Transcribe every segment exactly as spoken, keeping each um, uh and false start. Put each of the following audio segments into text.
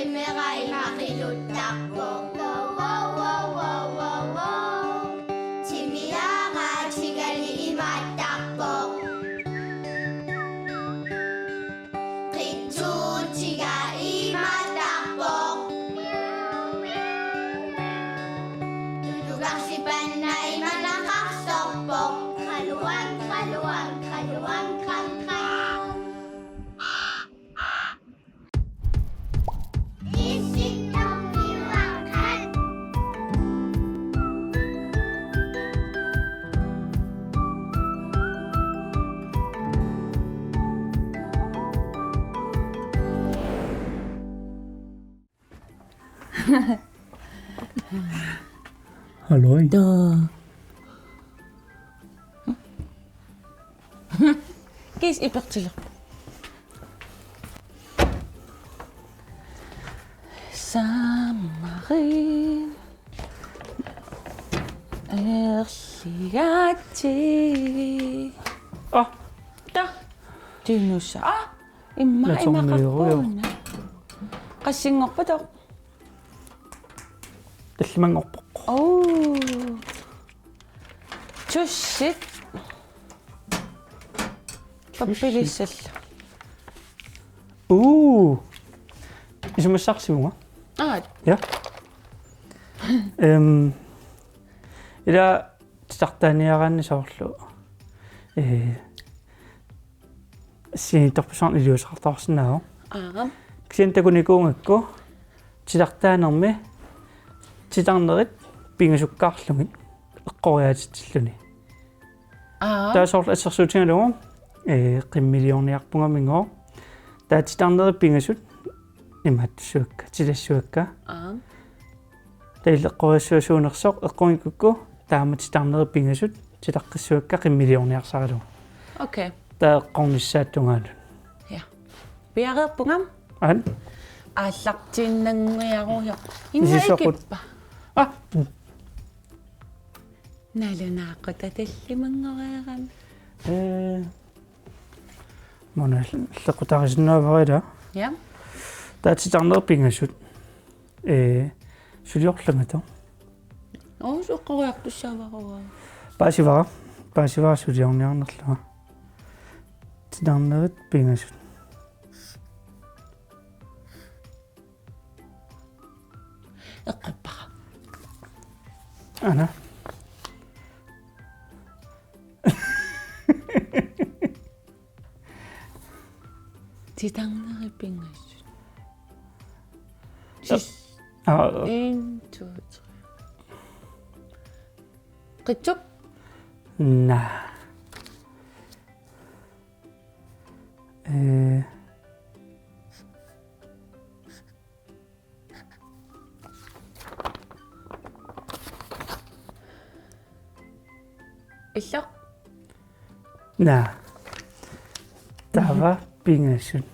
Timera ima qiluttarpoq. Wow, wow, wow, wow, wow, wow. Timiara tigali imaattarpoq. Qitsuutiga imaattarpoq. Tulugarsipanna imanaqarsorpoq. Qaluan, qaluan, qaluan, qan, qan. Halløj. Da. Kiis ipertilerpoq. Sammarin. Erligatsi. Ah. Da. Tinusa. Ah. Imma, natormiurujoq. Imaqarpuuna. Qassinngorpatoq? Tallimanngorpoq. Oo. Tussit. Tussit. Pappilissallu. Uu. Isumassarsivunga. Aa. Ja. Ehm, ila titartaaniaraanni soorlu. Eh, sinittorpassuarnik iliuuseqartoqarsinnaavoq. Aap. Kisianni takunikuugakku titartaanermi titarnerit pingasukkaarlugit eqqoriaatitsilluni. Aap. Taava soorlu assersuutigalugu, eh, qimmiliorniarpunga minngooq. Taava titarnerit pingasut imaattussavakka, titassuakka. Aap. Taava illit eqqoriassuarsuunersoq eqqunngikukku taama titarnerit pingasut titarpassuakka qimmiliorniarsaralugu. Okay. Taava eqqornissaata tungaanut. Ja. Piareerpunga? Aap. Aallartiinnannguarujoq. Inga, isisoqut, ikippa. Ah. Nalunaaqutaq tallimanngoreerami. Eh. Muna leqqutarisinnaavara ila. Ja. Taava titarnerit pingasut. Eh, suliorlugit. Oo, eqqoriartussaavara. Paasivara. Paasivara suliorniarnerlunga. Titarnerit pingasut. Eqqorpara. Aana. Titarnerit pingasut. Sis. Aa. En, to, tre. Qitsuk? Naa. Eh. Illoq? Naa. Taava pingasut.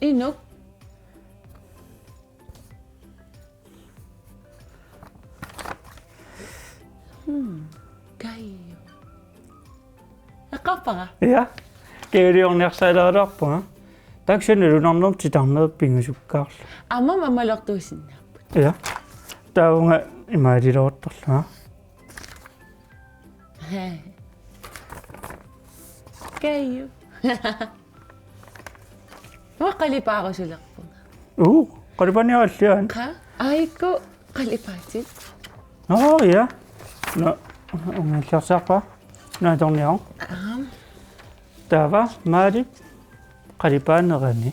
Inuk. Hmm. Kaju. Eqqorpara? Ja. Kajulioqqusaarluarpunga. Taava kisianni lunarnermi titarnerit pingasukkaarlugit. Aamma mammalortuusinnaapput. Ja. Taavunga imaaliloortarlunga. Hej. Kaju. Uanga qalipaarusulerpunga. Uu, qalipaaniaralliaat. Qa, aajuku qalipaatit. Nå, ja. Nå, ungaarsaarpa? Nå, torniao. Aam. Taava, Maalip qalipaanerani.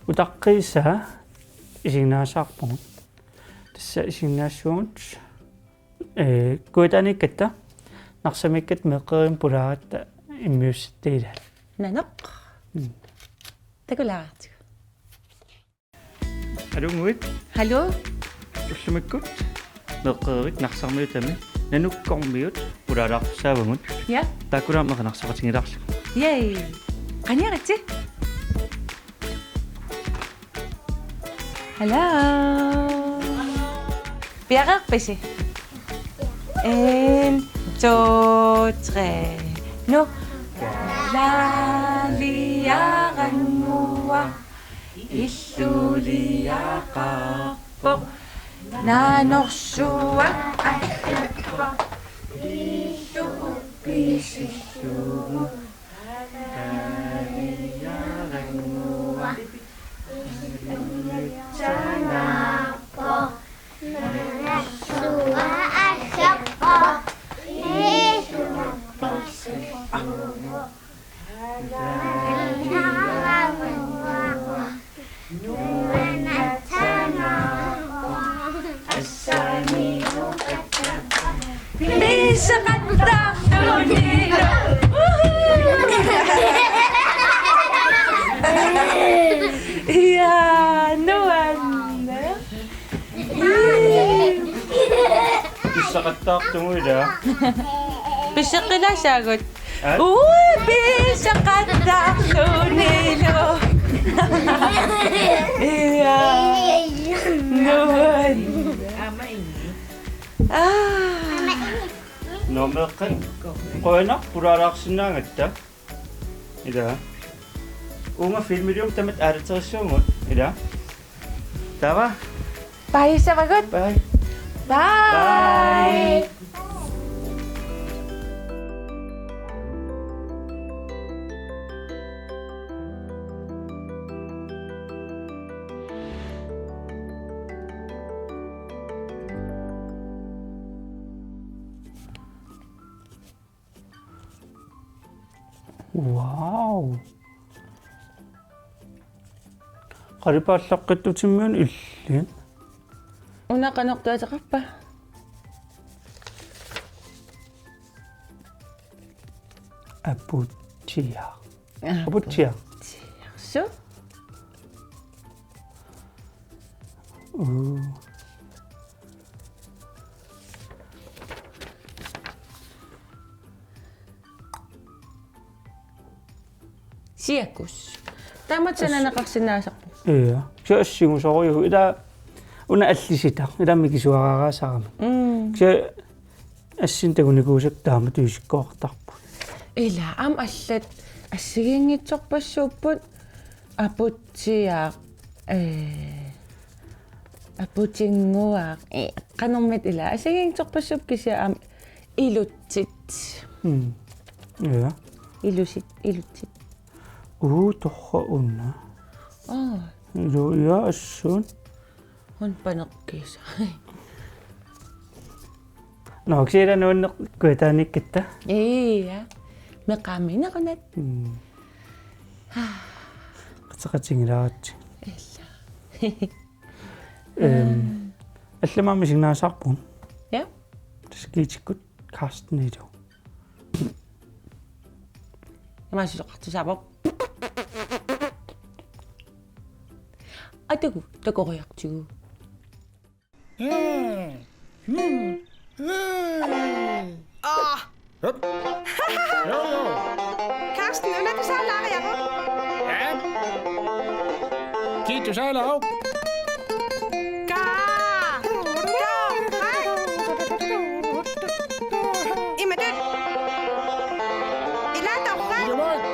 Utaqqiisaa isiginnaagassarpugut. Tassa isiginnaassuugut. Eh, Kujataaniikkatta, Narsamiikkatta meeqqerivimmut pulaaratta immiussittat ilaat. Nanoq. Mm. Takulaartigu. Hallo, Nguit. Hallo. Ullumikkut meeqqerivik Narsarmiutami Nanukkormiut pulaalaartussaavagut. Ja. Taakkulaamik narsaqatigilaarlugu. Yay. Qaniaritsi. Hallo. Piareerpisi? En, to, tre, nu. Kalaalliarannguaq illuliaqarpoq. Nanorsuaq ajorpoq. Illup uppisillugu. Kalaalliarannguaq illuliaqarpoq. Nanorsuaq ajorpoq. Illup uppisillugu. Piseqattaarluni. Uhu. Ja, nuanneq. Piseqattaartugu ila. Piseqqilaassaagut. Aa? Ui, piseqattaarlunilu. Ja. Nuan. Aa. Nå, meeqqat. Qujanaq, pulaalaarsinnaagatta. Ila. Uunga filmilium tamat aalaterissuugut. Ila. Taava. Bye, savagut. Bye. Bye. Bye. Wow. Qalipaallaqqittutimmiuna illit. Una qanortuateqarpa? Aputsiaq. Aputsiaq. Aputsiaq. Su? Uu. Siakus. Taamatut as- sananeqarsinnaasarpoq. Ja. Kisianni assigusorujuk ila una allisitaq. Ila mikisuaraaraasarami. Mm. Kisianni assinnik takunikuusakka taamatut isikkoqartarput. Ila aamma allat assigiinngitsorpassuupput aputsiaq, ee, aputsinnguaq, ee, qanormita ila assigiinngitsorpassuupput kisianni aamma ilutsit. Mm. Ja. Ilusit, ilutsit. Uu, torrak una. Aa. Ilu, ja, assuun. Hun paneqqiisa. Nå, kisianni nuanneq kujataaniikkatta. Ii, ja. Meqaaminerunat. Mm. Qateqatigilaartut. Illa. Ehm, allamik misiginnaagassarput. Ja. Tassa Giitikkut Carstenilu. Imaassuseqartussaavoq. Atagu, takoriartigu. Ah. Hup. Jo, jo. Carsten, una tusaalaariaruk? Ja. Kii tusaalaaruk? Kaa. Torrak. Imatut. Ila torrak. Ilumoorpoq.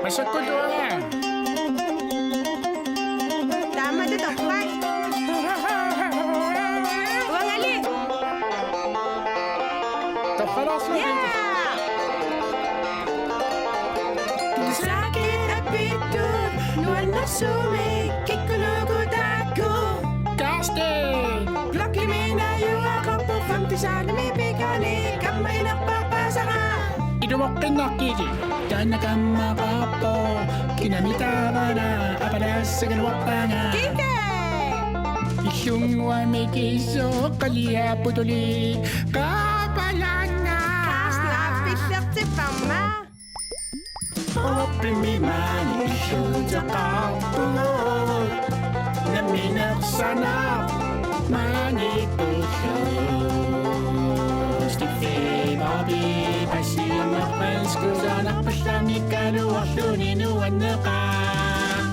Massakkut uanga. Taamatut torrak. Uangali. Torralaarsuutit. Ja. Tusaakkit apittut nuannersumik kikkunuku taakku. Carsten! Blokkimi naajuaqarpoq femte saalimi pikani kammanerpaasara. Ilumoqqinnaqqili. Taanna kammaqarpoq, kinami taavana, apalassagaluarpanga. Kika! Illunnguamik isoqqaliaputuli, qaapalanga. Kaasnaapillertipparma. Oppimi maani illuuteqarpugut. Nammineq sanaq maani pullu. Stiffi Bobby, passiinnarpassuarnik sanarpallamik kaluarluni nuanneqaaq.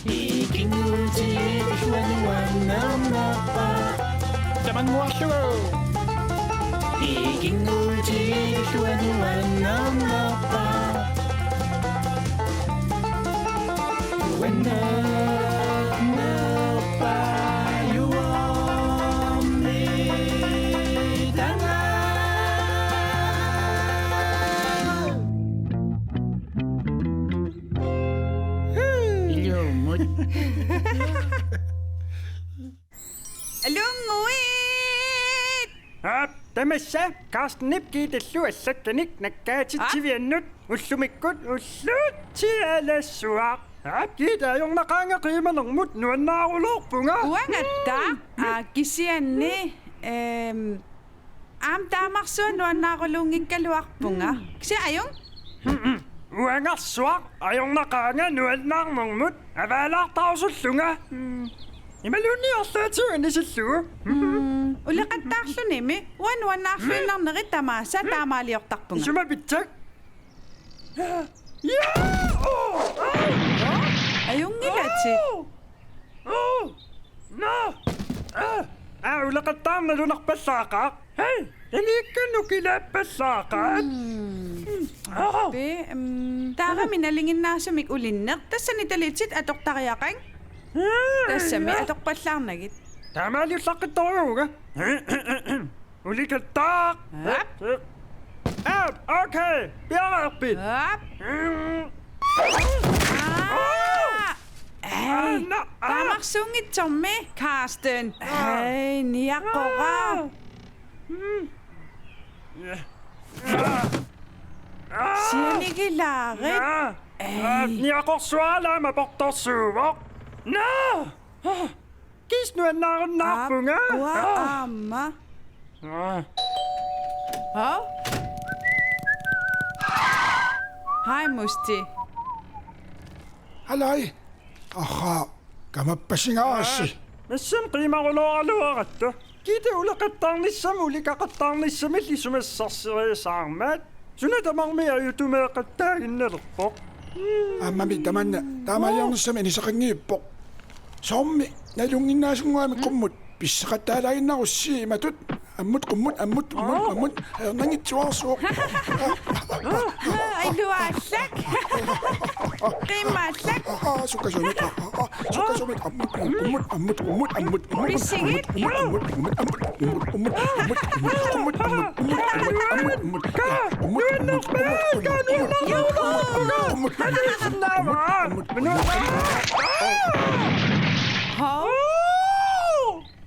Ikinnguutigisuanuan Anguarlugu. Ikinguutigilluanuannarnerpa. Uannerpa juormitanga. Ilumut. Alunnguit! Aap, tamassa, Carstenip Giitallu allakkanik nakkaatitsiviannut, ullumikkut ullutsialassuaq. Aap, Giita ajornaqaanga qiimanermut nuannaarulorpunga. Uangattaaq, aa, kisianni, ehm, aamma taamarsuaq nuannaaruluunngikkaluarpunga. Kisianni ajunngilaq. Uangarsuaq ajornaqaanga nuannaarnermut avaalaartarusullunga. Mm. Imaluunniit arlaatigut anisillugu. Mm, uleqattaarlunimi uanga nuannaarluinnarnerit tamaasa taamaaliortarpunga. Isuma pitsak. Ja! Oh! Au! Ajunngilatit. Oh! Oh! Nå! Ah! Ah, uleqattaarneq nalunarpallaaqaaq. Hej! Taniikkannu kilaappallaaqaat. Mm. Ah! Pe, mm, taavami nalinginnaasumik ulinneq. Tassani talitit atortariaqakkit. Ah, tassami ja. Atorpallaarnagit. Taamaaliullaqqittorujuuvunga. Uleqattaaq. Aap. Aap, okay. Piareerpit? Aap. Mm. Aa! Hej. Aa, na-, aa. Taamarsuunngitsormi, Carsten. Aa. Hej, niaqora. Aa. Mm. Ja. Aa. Aa. Sianigilaarit. Ja. Hej. Aa, niaqorsuaralaama portorsuuvoq. Naa! Aa. Kiisa nuannaarunnaarpunga. Aap, uanga aamma. Aa. Hov? Hej, Musti. Hallo. Aha, kamappasingaassi. Aa, massakkut qiimarulooraluaratta. Giita uleqattaarnissamut ulikaqattaarnissamillu isumassarseriasaarmat. Suna tamarmi ajutumeeqattaaginnalerpoq. Aammami tamanna taamaaliornissami anisaqanngippoq. Soormi nalunnginnaasunngimmat qummut pisseqattaalaaginnarussi imatut. Ammut qummut ammut qummut ammut ajornanngitsuararsuuvoq. Iluaallak. Qiimmaallak. Aa, sukkasuumik. Aa, sukkasuumik. Ammut qummut ammut qummut ammut qummut. Pissigit. Ammut qummut ammut qummut ammut qummut. Hov?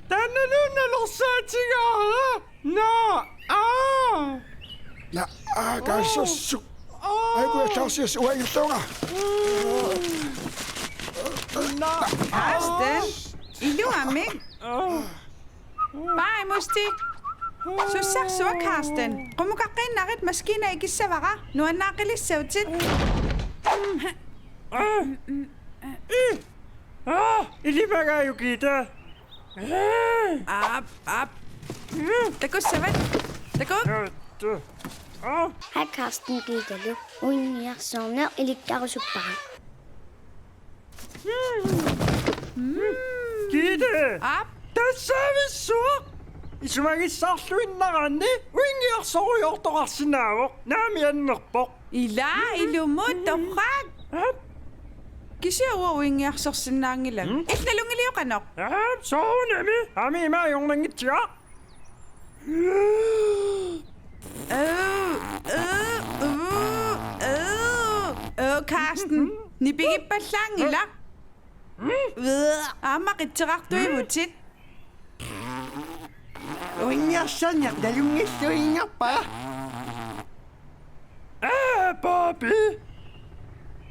Taannaluunniit nalorsaatigaara. Naa, aa. Naa, aa, kaassassuk. Aa. Aiku, taarsias uaingerluunga. Naa, aa. Carsten, iluamik. Aa. Bye, Musti. Sussarsuaq, Carsten. Qummukaqqinnarit, maskiina ikissavara. Nuannaaqqilissavutit. Aa. Ii. Aa, ilimagaajuk Giita. Aap, aap. Takussavat. Takuk. Hej Carsten, Giitalu uinniarsorneq ilikkarusuppara. Giita. Aap. Tassaavissuaq. Isumagissaarluinnaraanni uinniarsorujoortoqarsinnaavoq. Naami annerpoq. Ila, ilumut, torrak. Aap. Kisianni uinniarsorsinnaanngilanga. Mm. Illit nalunngiliuk qanoq? Aap, soorunami. Aamma ima ajornanngitsiaq. Øh, øh, øh, øh, øh, Carsten. Nipigippallaanngilaq. Aamma qitserartuivutit. Uinniarsorneq nalunngilluinnarpara. Aa, Bobby.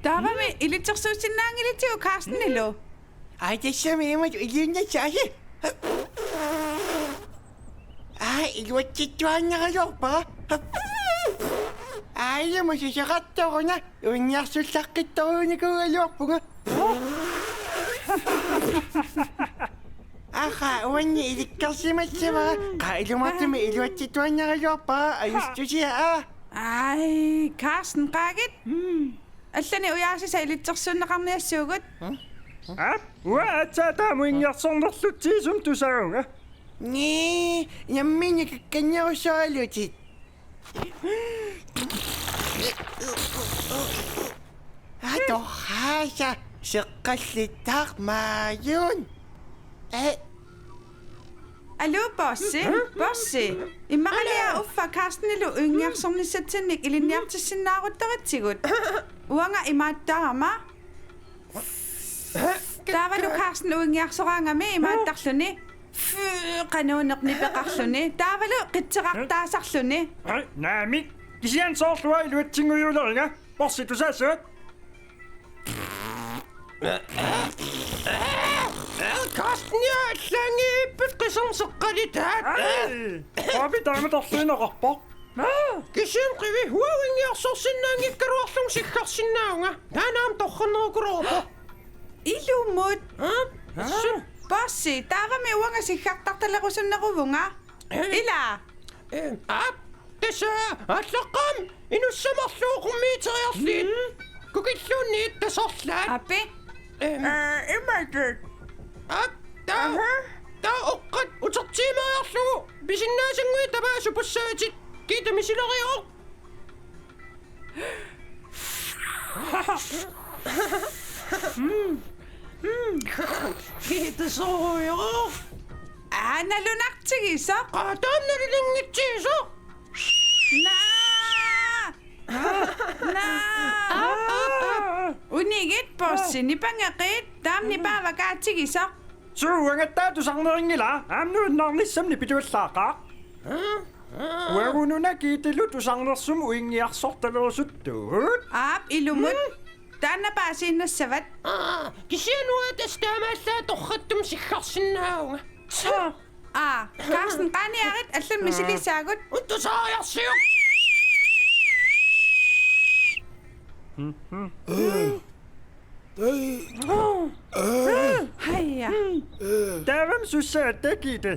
Taavami ilitsersuussinnaanngilatigu Carstenilu. Ai, tassami imatut iliunnassaasi. Ai, iluatsittuaannaraluarpara. Ai, ilumut susoqartoruna. Uinniarsullaqqittorujuunikuugaluarpunga. Aha, uanni ilikkarsimassavara. Qaa, ilumoortumik iluatsittuaannaraluarpara, ajustusia. Ai, Carsten, qaagit. Allanik ujaasisa ilitsersuunneqarniassuugut. Aap, uanga aatsaat taama uinniarsornerlutsigisumik tusagavunga. Ni, nammineq kakkannerusoralutit. Atorhaasa seqqallittaaq maajun. Eh. Aluu, Bosse, Bosse. Immaqalia uffa Carstenilu uinngiarsornissatsinnik ilinniartissinnaaruttoritsigut. Uanga imaattarama. Taavalu Carsten uinngiarsoraangami imaattarluni. Fy, qanuuneq nipeqarluni. Taavalu qitseqartaasarluni. Ai, naamik. Kisianni soorlu uanga iluatsinngujuleriga. Bosse, tusaassaagut? Carstenia allaanngippat qiserneq seqqalitaat. Ai, aapi taama torluinnaqarpoq. Kisianni qiviarsuaq uinngiarsorsinnaanngikkaluarlunga siggarsinnaavunga. Taanna aamma torrannerukuloorpoq. Ilumut. Aa? Bosse, taavami uanga siggartartalerusunneruvunga. Ila. Ee, aap, tassa aallaqqaammut inussaat marluk qummiiteriarlugit. Mm. Kukilluunniit tasorlaat. Api. Em. Ee, imatut. Aap, taa. Aha. Taa oqqat utertiimeriarlugu pisinnaasannguit tamaasa supussavatit. Kiita misileriaruk. Mm. Mm. Kiita sorujoq. Aa, nalunartigisoq. Aa, taanna nalunngitsigisoq. Naa! Naa! Unigit, Bosse, nipangeqit, taama nipaavakka atigisoq. Suu, uangattaaq tusarnerinngilaa, aamma nuannaarnissamut nipituallaaqaaq. Uagut una Kiitilu tusarnersumut uinngiarsortalerusuttut. Aap, ilumut. Mm. Taanna paasiinnassavat. Aa, kisianni uanga tassa taamaallaat torrattumik siggarsinnaavunga. Aa. Aa, Carsten, qaaniarit, allamik misilisaagut. Uttusaajarsiuk. Haja. Taavami sussaatit, Kiita.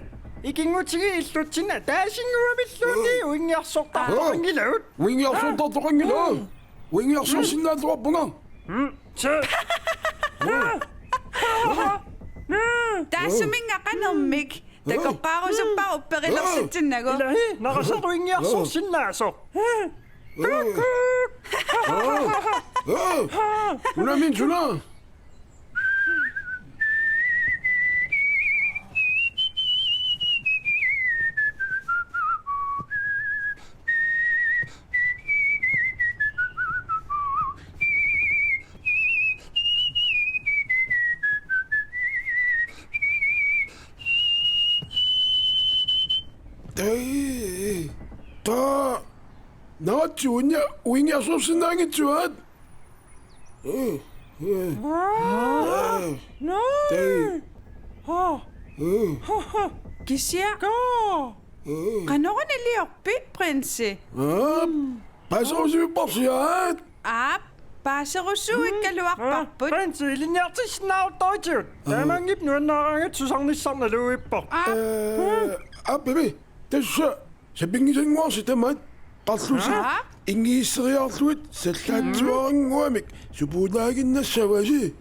Ikinngutigiit illutsinni ataasinnguamilluunniit uinngiarsortartoqanngilagut. Uinngiarsortartoqanngilaq. Uinngiarsorsinnaalluarpunga. Mm, se. Taassuminnga qanermik. Takoqqaarusuppara upperilersitsinnagit. Ilaa, naqassaq uinngiarsorsinnaasoq. Kukkuk. Unami suna. Tei, ta, naatsuunnia uinngiarsorsinnaanngitsuat. Tei. Kisianni. Qanoruna iliorpit, prinsi? Paaserusuipparsiaat. Aap, paaserusuikkaluarparput. Prinsi, ilinniartissinnaaruttoritigut. Taamaanngippat nuannaaraangatta susarnissaq naluippoq. Aap. Ee, aappi, tassa sapinngisannguarsi tamaat qarlusi. Aa? Inngisseriarlugit sallaatsuarannguamik supulaaginnassavasi.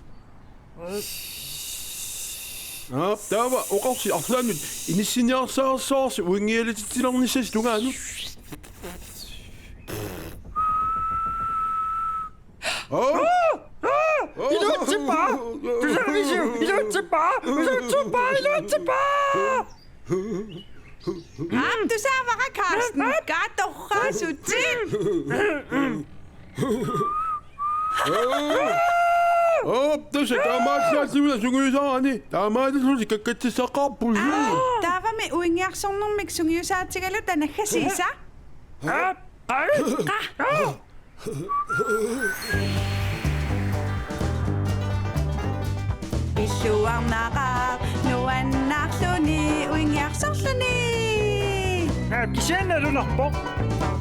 Aap, taava oqarsi arlaannut inissiniarsaassavarsi uinngialatitsilernissaasi tungaanut. Aa! Aa! Iluatsippa! Tusaavisiuk? Iluatsippa! Iluatsippa! Iluatsippa! Aap, tusaavara, Carsten. Katorraasutit. Aap, tassa taamaallaat sungiusaarani. Taamaalillusi kakkatsissaqarput. Aap, taavami uinngiarsornermik sungiusaatigaluta naggasiisa. Aap, ai, qa. Pilluarnaqaaq nuannaarluni uinngiarsorluni. Aa, kisianni nalunarpoq.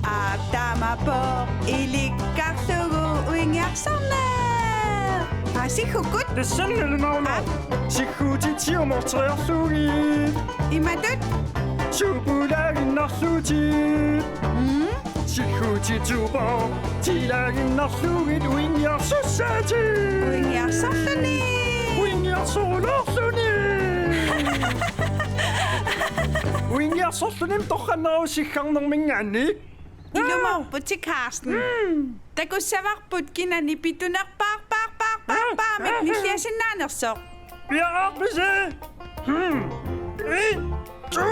Aap, taamaappoq ilikkarlugu uinngiarsorneq. Aa, siggukkut. Tassani nalunarpoq. Aap. Sigguutit siumorteriarlugit. Imatut. Supulaaginnarlutit. Mm. Sigguutit suupoq tilaaginnarlugit uinngiarsussaatit. Uinngiarsorluni. Uinngiarsorunarluni. Uingiarsorluni torrannerusiggarnerminngaanniit. Ilumoorputit, Carsten. Takussavarput kinani pitunerpaarpaarpaarpaarpaarmik nilliasinnaanersoq. Piaarpisi? Hmm. En, to,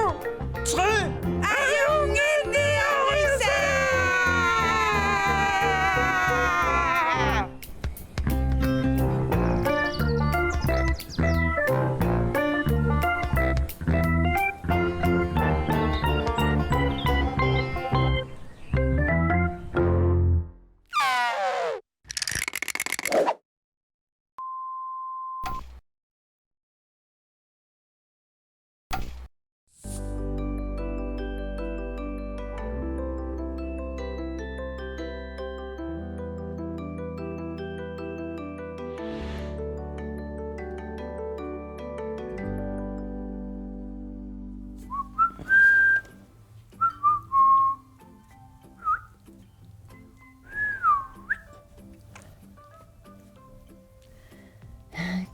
tre. Ajunngitsorisat!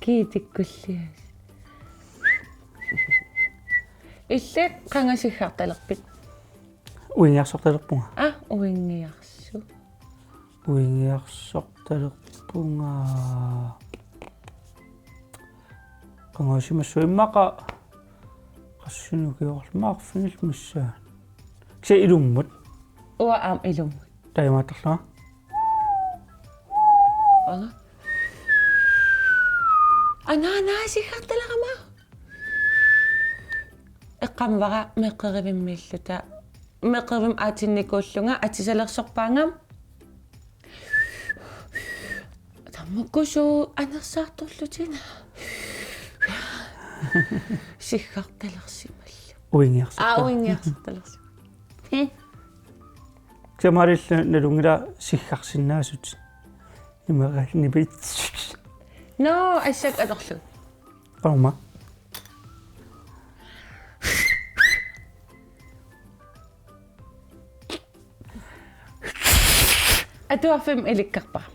Kiitikkullias. Illit qanga siggartalerpit? Uingiarsortalerpunga. Aa, uingiarsu. Uingiarsortalerpunga. Qanga simassuimmaqa. Qassinik ukiorluarfimmi missaa. Kisianni ilummut. Uanga aamma ilummut. Taamaattarlunga. Anga. Anaana siggartalerama. Eqqaamavara meeqqerivimmiilluta. Meeqqerivimmi aatsinnikuullunga atisalersorpaanga. Tammakkusuut anersaartorlutit. Siggartalersimallugu. Uingiarsorta. Aa, uingiarsortalersi. Hi. Kisianni aamma illit nalunngilaq siggarsinnaasut. Imeqalnipit. No, assakka atorlugu. Qanormaa. Atuarfimmi ilikkarpara.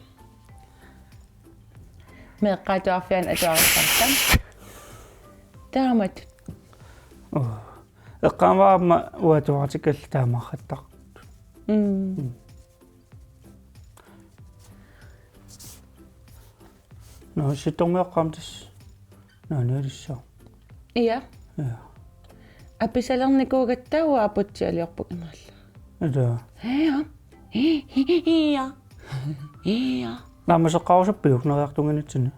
Meeqqat atuarfianni atuarissaartut. Taamatut. Oo. Eqqaamavara aamma uanga atuartikkallarama taamaattartut. Mm. Mm. Nå, sittormiaqqaamtis. Nå, niilissaa. Ja. Ja. Apisalernikuugatta uanga aputsialiorpunga imaallaat. Ila. Ja. Ja. Ja. Naammaseqqaarusuppiuk neriartunnginnitsinni?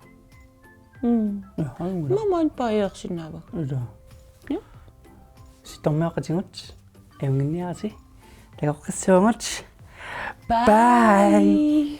Mm. Ja, ajunngilaq. Mamaat pajaarsinnaavara. Ila. Ja. Sittormiaqqatigut. Ajunnginniarisi. Takoqqissuugut. Bye. Bye.